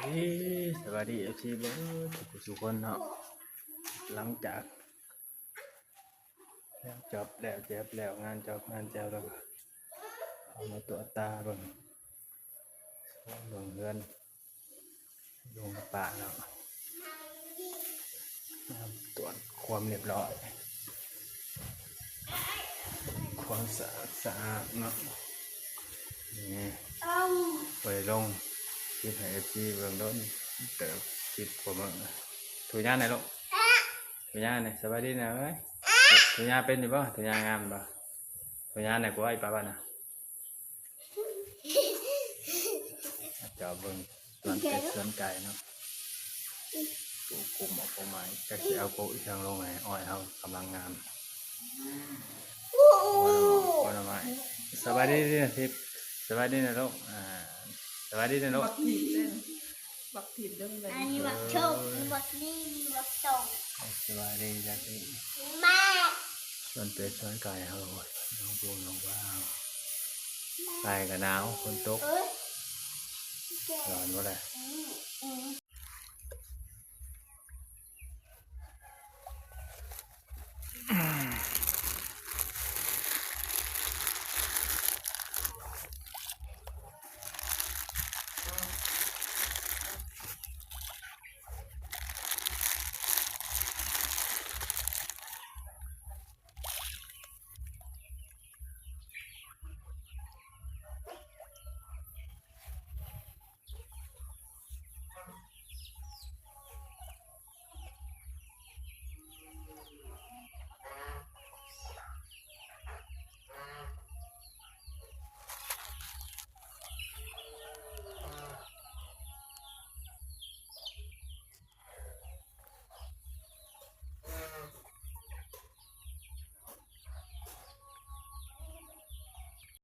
ເອີ ສະບາຍດີ ເອັຟຊີ ເບິດທຸກຜູ້ທຸກຄົນເນາະ. ຫຼັງຈາກງານຈອບແລ້ວແຈບແລ້ວ ງານຈອບງານແຈບແລ້ວ ກໍເຂົ້າມາຕົວະຕາເບິ່ງ ເບິ່ງເຮືອນລຸງກັບປ້າເນາະ. ຕວດຄວາມຮຽບຮ້ອຍ ຄວາມສະອາດສະອ້ານເນາະ. ນີ້ ບໍ່ໄດ້ລົງຄລິບໃຫ້ ເອັຟຊີ ເບິ່ງດົນເຕີບ ສິບກວ່າມື້. ຖືຍາແດ່ລູກ ຖືຍາແດ່. ສະບາຍດີນະເອີຍ. ຖືຍາເປັນຢູ່ບໍ່? ຖືຍາງາມບໍ່? ຖືຍາແດ່ກວ່າ ອີ່ປ້າບ້ານນະ. ຈອບເບິ່ງສວນເປັດສວນໄກ່ເນາະ. ປູກກຸ້ງໝາກກົກໄມ້ ຈັກຊິເອົາກົກອີ່ຫຍັງລົງໃຫ້ອ້ອຍເຮົາກຳລັງງາມ. ໂອ້ ໂອ້ ໜໍ່ໄມ້. ສະບາຍດີນະທິບ ສະບາຍດີນະລູກ. ອ່າ ສະບາຍດີນະລູກ. ບັກຖີບເດ້ ບັກຖີບເດ້. ອັນນີ້ບັກໂຊກ ເອີ ບັກນີ້ ບັກໂຊກ. ສະບາຍດີຈ້າ. ແມ່ ສວນເປັດສວນໄກ່ເຮົາ ນ້ອງປູນ້ອງປ້າ ໄກ່ກໍໜາວ ຝົນຕົກ ເອີຍ ຮ້ອນບໍ່ໄດ້. ອືມ ອືມ ອືມ